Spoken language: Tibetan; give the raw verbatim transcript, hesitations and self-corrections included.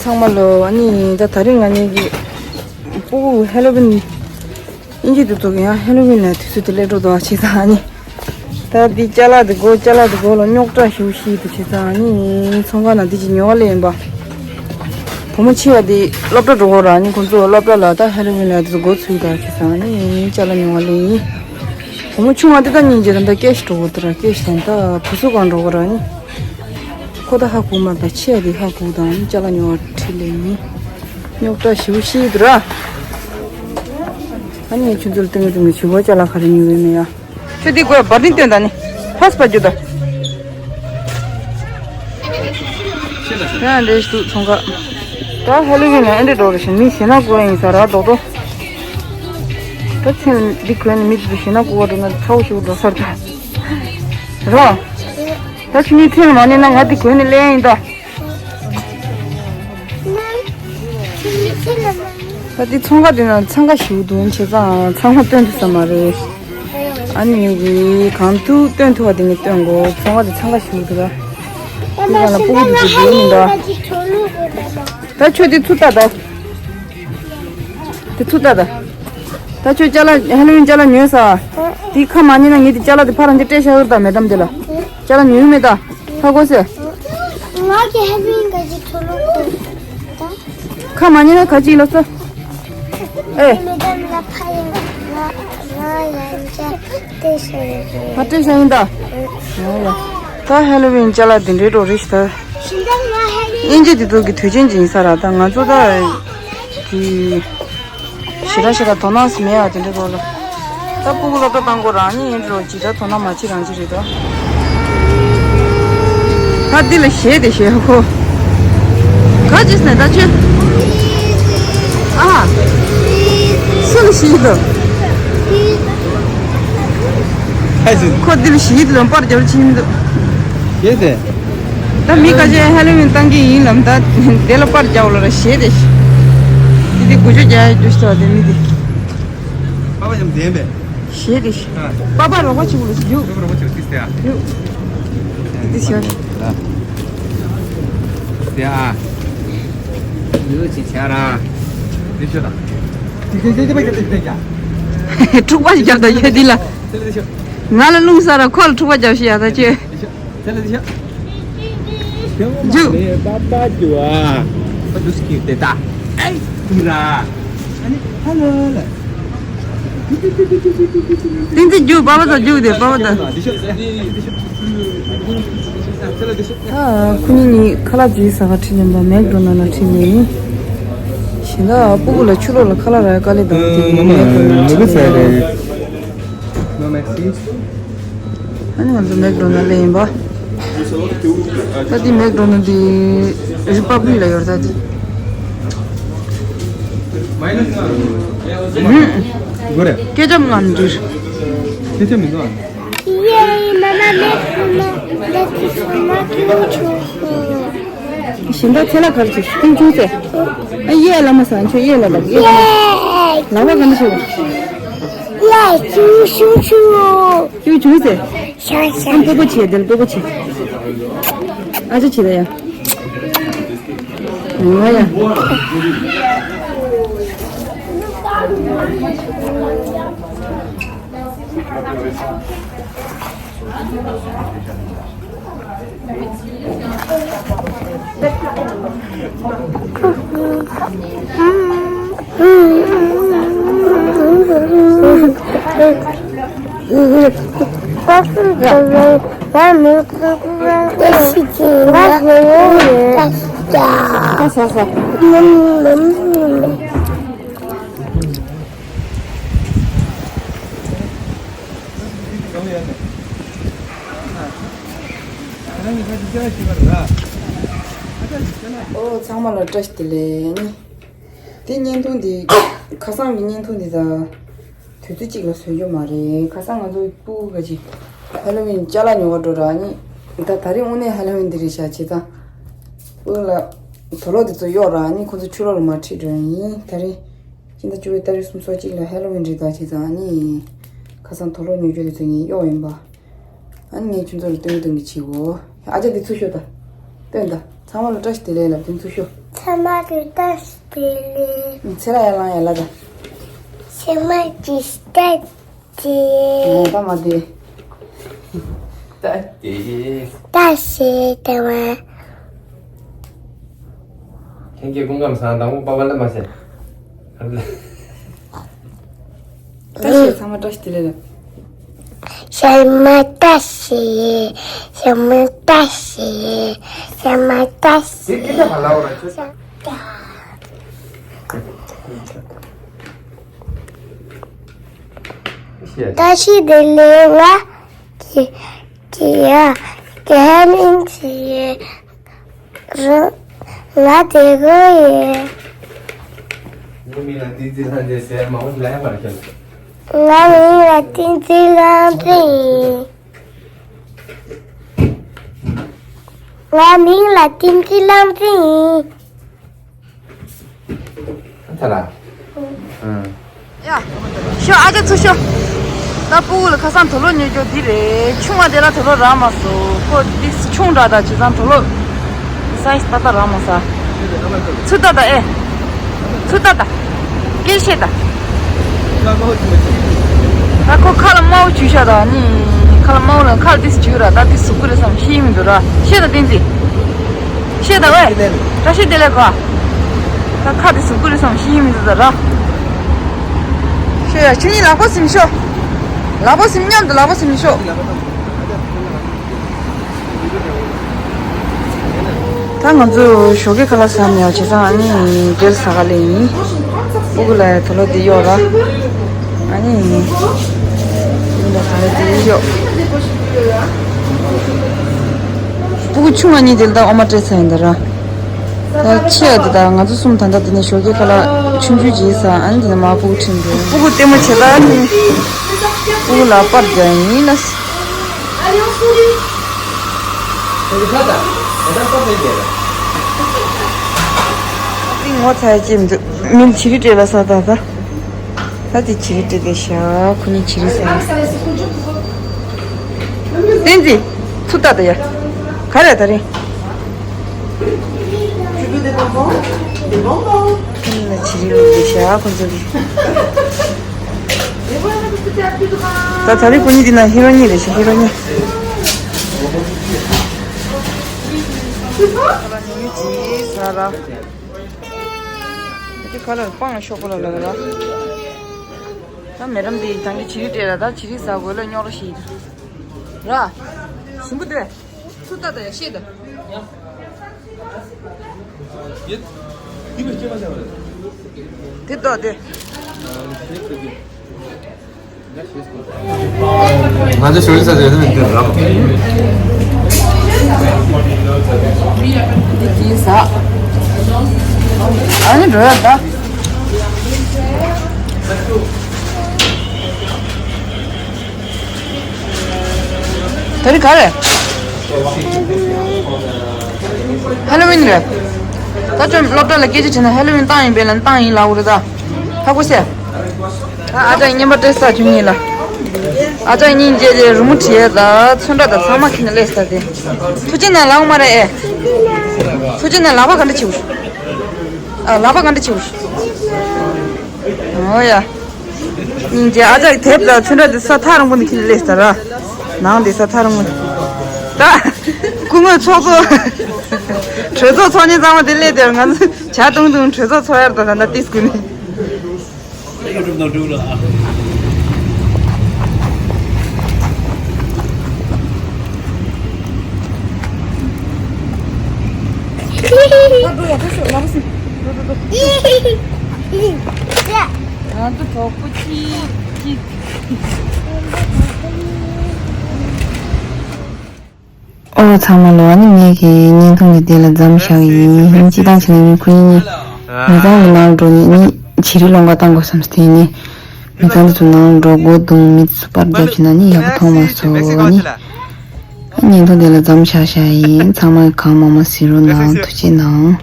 ཚང་མ་ལོ། ཨ་ནི་ད་དེ་རིང་ང་གཉིས་ཀྱི་སྤུ་གུ་ཧེ་ལོ་ཝིན། དབྱིན་ཇི་དེ་ཚོ་གི་ཡང་ཧེ་ལོ་ཝིན་ལ་དུས་ཚོད་དེ་སླེབས་འགྲོ་འདུག་བྱས་ཙང་ཨ་ནི། ད་འདི་ཅ་ལག་དེ་དགོས། ཅ་ལག་དེ་དགོས་ལ་རྙོག་དྲ་ཞེ་པོ་ཞིག་འདུག་བྱས་ཙང་ཨ་ནི་ཚོང་ཁང་ནང་འདི་ཅིག་ཉོ་བ་སླེབས་ཡིན་པ། བུ་མོ་ཆེ་བ་དེ་སློབ་གྲྭ་འགྲོ་གི་རེད། ཨ་ནི་ཁོང་ཚོ་སློབ་གྲྭ་ལ་ད་ཧེ་ལོ་ཝིན་ལ་དེ་ཚོ་དགོས་ཚུལ་དང་བྱས་ཙང་ཨ་ནི་ཅ་ལག་ཉོ་བ་སླེབས་ཡིན། བུ་མོ་ཆུང་བ་དེ་ད་སྙིང་རྗེ་རེད། ད་སྐད་ཞིག་འགྲོ་གི་འདུག་ར། སྐད་ཞིག་དང་ད་བུ་གསོ་ཁང་འགྲོ་གི་རེད། ཨ་ནི། ཁོ་ད་ཧ་གོ་མ་རེད། ད་ཆེ་བ་དེ་ཧ་གོ་དང་ཅ་ལག་ཉོ་བར་ཁྲིད་ལེ་ཡིན། རྙོག་དྲ་ཞེ་པོ་ཞིག་འདུག་ར། ཨ་ནི་ཁྱོད་ཚོ་ལ་སྟོན་གི་སྟོན་གི་བྱེད་སྒོ་ཅ་ལག་ག་རེ་ཉོ་ཡོད་མེད་ཡ། ཁྱོད་དེ་དགོས་བར་ཏིང་སྟོན་དང་ནི། ཕ་སི་པ་རྒྱུ་དང་། ཡང་འདྲེས་འདུག་ཚོང་ཁང་། ད་ཧེ་ལོ་ཝིན་ལ་ཨེ་འདྲས་འགྲོ་རེ་ཞིག་མི་ཞེ་ན་དགོས་ཡིན་ས་ར་རྡོག་རྡོག་ད་ཚེ་འདི་གོན་ནས་མི་ཚོ་ཞེ་ན་དགོས་པ་འགྲོ་ན་ཚ་བོ་ཞིག་འགྲོ་སར་ད། རོ། ད་ཁྱོད་གཉིས་ཚེ་ལ་མ་ཉན་ན་ང་འདི་གོན་ནས་ལེན་ཡིན་ད། ད་འདི་ཚོང་ཁང་འདི་ན་འཚང་ཁ་ཞུ་དུང་བྱས་ཙང་ཚང་མ་སྟོན་ཐུབ་ས་མ་རེད། ཨ་ནི་གང་ཐུབ་སྟོན་ཐུབ་པ་དེ་ངས་སྟོན་དགོས། ཚོང་ཁང་འདི་འཚང་ཁ་ཞུ་འདུག་ར། འདི་ག་ལ་སྤུ་གུ་འདི་འདི་འདི་ཡིན་ད། ད་ཁྱོད་འདི་ཚུར་ལྟ་ད། འདི་ཚུར་ལྟ་ད། ད་ཁྱོད་ཅ་ལག་ཧེ་ལོ་ཝིན་ཅ་ལག་ཉོས་ས། འདི་ཁ་མ་ཉན་ན་ངས་འདི་ཅ་ལག་འདི་ཕར་འདི་སྤྲད་བཞག་ཡོད་ད་མེ་ཌམ་འདི་ལ། ཅ་ལག་ཉོས་མེད་ད། ཧ་གོ་སོང་། ང་གི་ཧེ་ལོ་ཝིན་ག་ཅིག་ཐོ་ལོ་གོ། ཁ་མ་ཉན་ན་ག་ཅིག་ལབ་སོང་། ཨེ། མེ་ཌམ་ལ་ཕ་ཡང་ང་ང་ཡང་ཅ་སྤྲད་བཞག་ཡོད་རེད། ཕར་སྤྲད་བཞག་ཡིན་ད། ཡ་ཡ། ད་ཧེ་ལོ་ཝིན་ཅ་ལག་འདི་འདྲའི་འགྲོ་རེ་ཞིག་ད། ཤིང་རྟ་ང་ཧེ་ལོ་ཝིན། དབྱིན་ཇི་དེ་ཚོ་གི་དུས་ཆེན་ཅིག་ཡིན་ས་ར། ད་ང་ཚོ་ད་གི་ཞེ་དྲག་ཞེ་དྲག་དོ་སྣང་ཞིག་མེད་ཨ་དེ་འདྲའི་སྐོར་ལ། ད་སྤུ་གུ་སློབ་གྲྭ་བཏང་དགོས་རང་ཉིད་ཡིན་འགྲོ་ཇི་ལྟར་དོ་སྣང་མ་བྱེད་རང་བྱེད་རེད་ད། ད་འདི་ལ་གཞས་དེ་གཞས་ཧ་གོ། ག་ཅི་ཟེར་ན་ད་ཁྱོད། ཨ། སུ་ལ་གཞས་འདུག་ཁོ་འདི་ལ་གཞས་འདུག་ལམ་པར་རྒྱབ་ཕྱིན་མི་འདུག་གཞས་དེ། ད་མི་ཁ་ཤས་ཧེ་ལོ་ཝིན་བཏང་གི་ཡིན་ལབ། ད་དེ་ལ་པར་རྒྱག་ལ་ར་ཞེ་དེ། དེ་དེ་དགུ་བཅུ་རྒྱག་ཡ་རྒྱུ་ཞིག་དེ་མི་དེ། པ་པ་ཡང་བདེན་པས། ཞེ་དེ། ཨ། པ་པ་རོགས་པ་ཆེ་བོ་ལ་ཞིག་ཡོད། པ་པ་རོགས་པ་ཆེ་བོ་ཏིས་དེ་ཨ། ཡོད། དེ་དེ་ཞེ། དེ་ཨ། ཡོད་ཅི་ཆ་ར། དེ་ཤོད་ད། དེ་དེ་དེ་དེ་དེ་དེ་དེ། འཁྲུག་པ་ཞིག་རྒྱབ་ད་ཡོད་དེ་ལ། དེ་ལ་དེ་ཤོད། ང་ལ་རླུང་ས་ར་ཁོ་ལ་འཁྲུག་པ་རྒྱབ་ཤི་ཡ་ད་ཁྱོད། ཇུ། པ་པ་ཇུ་ཨ། པ་ཇུ་སྐྱིད་དེ་ད། ཨེ། ཏི་ར། ཨ་ནི་ཧ་ལོ་ལ། ཏིང་ཏི་ཇུ་པ་པ་ད་ཇུ་དེ་པ་པ་ད། ཨ། ཁོ་གཉིས་གཉིས་ཁ་ལག་ཇུ་ཟ་ག་ཁྲིད་ལེན་པ་མེག་ཌོ་ནལ་ལ་ཁྲིད་ལེན་ཡིན། གཞན་དག་སྤུ་གུ་ལ་ཕྱི་ལོགས་ལ་ཁ་ལག་རག་དཀའ་ལས་འདུག་དེ་མེག་ཌོ་ནལ་ཁྲིད་ལེན་ཡིན། No, merci. ཨ་ནི་ང་ཚོ་མེག་ཌོ་ནལ་ལ་ཡིན་པ། ད་འདི་མེག་ཌོ་ནལ་འདི་རི་པབ་ལིག་ལ་ཡོད་རེད་ད་འདི། གོ་རེད། ཀེ་ཅབ་ངམ་འདིར། ཀེ་ཅབ་མི་འདུག་ཨ། ཡེ་མ་མ་མེག་ཌོ་ནལ་ལ་ཁྲིད་ལེན་ན་ཁྱོད་ཆོག་གོ། གཞན་དག་ཚེ་ལ་གར་ཅིག་ཏིང་ཆུང་ཚེ། ཨ་ཡེ་ལ་མ་ས་ཁྱོད་ཡེ་ལ་ལབ་ཡེ། ལ་བ་ག་འདི་ཆོག་ཡ་ཅུ་ཤུ་ཆུ། ཅུ་ཅུ་ཟེར། ཤ་ཤ། ཨམ་སྤོ་པོ་བྱེད་དེ་ལ་སྤོ་པོ་བྱེད། ཨ་ཅག་བྱེད་ད་ཡ། ང་ཡ། ཨོ་ཚང་མ་ལ་བཀྲ་ཤིས་བདེ་ལེགས་ནི། དེ་བརྙན་ཐུང་འདི་ཁ་སང་གི་བརྙན་ཐུང་འདི་དང་དུས་ཚོད་གཅིག་ལ་བཟོས་རྒྱུ་མ་རེད། ཁ་སང་ང་ཚོ་སྤུ་གུ་ག་ཅིག་ཧེ་ལོ་ཝིན་ཅ་ལག་ཉོ་ག་འགྲོ་ར་ནི། ད་ད་རིང་དངོས་གནས་ཧེ་ལོ་ཝིན་འདི་རེད་ཤག་བྱས་ཙང་། སྤུ་གུ་ལ་དུག་ལོག་འདི་ཚོ་གཡོག་ར་ནི་ཁོ་ཚོ་ཕྱི་ལོགས་ལ་མར་ཁྲིད་འགྲོ་ཡིན། ད་རིང་སྤྱི་ཟླ་བཅུ་པའི་ཏ་རིག་སུམ་ཅུ་སོ་གཅིག་ལ་ཧེ་ལོ་ཝིན་རེད་ད་བྱས་ཙང་ནི། ཁ་སང་དུག་ལོག་ཉོ་རྒྱུ་དེ་ཚོ་ངས་གཡོག་ཡིན་པ། ཨ་ནི་ངས་ཁྱོད་ཚོ་ལ་སྟོན་གི་སྟོན་གི་བྱེད་གོ། ཨ་ཅག་འདི་ཚུར་ཤོག་ད། སྟོན་ད། ཚང་མ་ལ་བཀྲ་ཤིས་བདེ་ལེགས་ལབ་དེ་ཚུར་ཤོག་ཚང་མ་ལ་བཀྲ་ཤིས་བདེ་ལེགས། ཚེ་ར་ཡར་ལངས་ཡར་ལ་ད། ཚང་མ་གི་བཀྲ་ཤིས་བདེ་ལེགས། ཨ་ད་མ་བདེ། ད་བདེ། བཀྲ་ཤིས་བདེ་ལེགས། ཁྱེད་ཀྱི་སྐུ་ཁམས་བཟང་། དང་པོ་པ་པ་ལ་མ་ཟེར། བཀྲ་ཤིས། ཚང་མ་བཀྲ་ཤིས་བདེ་ལེགས་ལ། ཚང་མ་བཀྲ་ཤིས། ཚང་མ་བཀྲ་ཤིས། ཚང་མ་བཀྲ་ཤིས། དེ་སྐད་ཆ་ག་ལ་འོ་ར་ཁྱོད། བཀྲ་ཤིས་བདེ་ལེགས། ང་ཀི་ཀི་ཡ་ཀེ་མིང་ཞིག་རུ་ང་དེ་གོ་ཡེ། ངའི་མིང་ལ་བསྟན་འཛིན་ལྷ་མཛེས་ཟེར། མ་འོངས་ལ་ཡང་མར་ཤོད། ང་མིང་ལ་བསྟན་འཛིན་ལྷ་མཛེས་ཡིན། ང་མིང་ལ་བསྟན་འཛིན་ལྷ་མཛེས་ཡིན། ཐ་ར། ཨང་། ཡ། ཤོ་ཨ་ཅག་ཚུར་ཤོ། ད་སྤུ་གུ་ལ་ཁ་སང་དུག་ལོག་ཉོ་རྒྱུ་འདི་རེད། ཆུང་བ་དེ་ལ་དུག་ལོག་རག་མ་སོང་། ཁོ་འདི་ཆུང་དྲགས། ད་བྱས་ཙང་དུག་ལོག་སའི་ཛི་ཏག་ཏག་རག་མ་སོང་། ཚུར་ལྟ་ད་ཨེ། ཚུར་ལྟ་ད། སྐད་བཤད་ད། ད་ཁོ་ཁ་ལ་དམར་པོ་བྱུགས་ཤག་ད་ནི། ཁ་ལ་དམར་པོ་ལ་ཁ་ལ་ཏིས་བྱུགས་ར། ད་ཏིས་ཟུག་གི་རེད་བསམ། ཤེས་ཀྱི་མི་འདུག་ར། བཤད་ད་བསྟན་འཛིན། བཤད་ད་ཝེ། བཀྲ་ཤིས་བདེ་ལེགས་གོ། ད་ཁ་ཏིས་ཟུག་གི་རེད་བསམ། ཤེས་ཀྱི་མི་འདུག་ད་ར། ཤོ་ཡ། ཁྱོད་གཉིས་ལག་པ་ཟིན་ཤོ། ལག་པ་ཟིན། མཉམ་དུ་ལག་པ་ཟིན་ཤོ། ད་ང་ཚོ་ཞོགས་ཀའི་ཁ་ལག་ཟ་མེད་པ་བྱས་ཙང་། ཨ་ནི་འབྲེལ་ཟ་ག་ལེ་ཡིན། སྤུ་གུ་ལ་ཡ་དུག་ལོག་འདི་གཡོག་ར། ཨ་ནི་སྤུ་གུ་ལ་དུག་ལོག་འདི་གཡོག་སྤུ་གུ་ཆུང་བ་གཉིས་དེ་ལ་ད་འོ་མ་སྤྲད་ཚར་ཡིན་ད་ར། ད་ཆེ་བ་དེ་དག་ང་ཚོ་གསུམ། ད་ལྟ་དེ་ནས་ཞོགས་ཀའི་ཁ་ལག་ཆུང་ཆུང་ཅིག་ཟ། ཨ་ནི་དེ་ནས་མར་སྤུ་གུ་ཁྲིད་འགྲོ། སྤུ་གུ་ལྟད་མོ་བྱེད་ད་ནི། སྤུ་གུ་ལ་པར་རྒྱག་ཡིན་ལ། ངོ་ཚ་ཡ་ཅི་མི་འདུག་མིང་བྱི་རིལ་སྤྲད་ལ་ས། ད་ད་ད་དེ་བྱི་རིལ་སྤྲད་དེ་ཤག་ཁོ་གཉིས་བྱི་རིལ་ཟ། བསྟན་འཛིན། ཚུར་ལྟ་ད་ཡ། ག་རེ་ད་རིང་། ཁོ་གཉིས་ལ་བྱི་རིལ་སྤྲད་ཤག་ཁོ་ཚོ་གིས། ད་ད་རིང་ཁོ་གཉིས་འདི་ན་ཧི་རོ་ཉི་རེད་ཤག་ཧི་རོ་ཉི། ཁ་ལག་ཉུང་ཉུང་ཅིག་ཟ་ར། འདི་ཁ་ལག་སྤང་ཤོག་པོ་ལ་ལ་ལ། ད་མེ་རམ་དེ་ད་གིན་བྱི་རིལ་སྤྲད་ར། ད་བྱི་རིལ་ཟ་དགོས་ལ་རྙོག་ར་ཞིག་ར། ཞིམ་པོ་འདུག་ཚུར་ལྟ་ད་ཡ། བཤད་ད། དེ་ལྟོས་དེ། ང་ཚོ་ཞོགས་ཇ་ཟ་ཡོད་ན་མི་འདུག་ར། འདི་གིས་ཟ། ཨ་ནི་འགྲོ་ཡ་ད། དེ་རིང་ག་རེ། ཧེ་ལོ་ཝིན་རེད། ད་ཁྱོད་སློབ་གྲྭ་ལ་སྐད་ཆ་དྲིས་ན་ཧེ་ལོ་ཝིན་བཏང་ཡིན་པས་ལབ་ན་བཏང་ཡིན་ལབ་དགོས་རེད་ད། ཧ་གོ་སོང་། ད་ཨ་ཅག་རྔན་པ་སྤྲད་ས་ཁྱོད་གཉིས་ལ། ཨ་ཅག་གཉིས་རྗེས་དེ་རི་མོ་བྲིས་ཡས་ད་ཚོན་ཁྲ་དང་ཚང་མ་ཁྱེར་ནས་སླེབས་ས་དེ། ཐུགས་རྗེ་གནང་ལབ་མ་རེད་ཨེ། ཐུགས་རྗེ་གནང་། ལག་པ་ག་འདྲ་བྱེད། ཨ་ལག་པ་ག་འདྲ་བྱེད། འོ་ཡ། སྙིང་རྗེ། ཨ་ཅག་གི་དེབ་དང་ཚོན་ཁྲ་དེ་ས་ཐག་རིང་པོ་ནས་ཁྱེར་ནས་སླེབས་ས་ར། ནང་དེ་ས་ཐག་རིང་པོ་ནས། ད་སྐུ་ངོ་ཚོགས་གཙོ། གྲོས་ཚོགས་ཚོགས་མཁན་ཚང་མ་དེ་སླེབས་དེར་ང་ཚོ་ཇ་བཏུང་བཏུང་གྲོས་ཚོགས་ཚོགས་ཡར་ད་ད་ལྟ་ཏིས་ཀུན་ནས། ད་ཡུ་ཊུབ་ནང་བསྒྲུགས་ལ་ཨ། ང་ཚོ་གྲོགས་པོ་གཅིག་གཅིག་ཨོ་ཚང་མ་ལོ། ཨ་ནི་ངེད་ཀྱི་བརྙན་ཐུང་འདི་དེ་ལ་མཚམས་བཞག་ཡིན། སྤྱིར་བཏང་བྱས་ན་ངས་ཁོ་གཉིས་མི་ཚང་གི་ནང་འགྲོ་ནས་ནི་བྱི་རིལ་སློང་ག་བཏང་དགོས་བསམ་སྟེ་ནི། མི་ཚང་འདི་ཚོ་ནང་འགྲོ་དགོས་འདུག་མི་ཚོ་པར་རྒྱབ་ཀྱི་ན་ནི་ཡག་པོ་མཐོང་མ་སོང་། ཨ་ནི་བརྙན་ཐུང་དེ་ལ་མཚམས་བཞག་བཞག་ཡིན། ཚང་མ་གང་མང་མང་གཟིགས་རོགས་གནང་། ཐུགས་རྗེ་གནང་།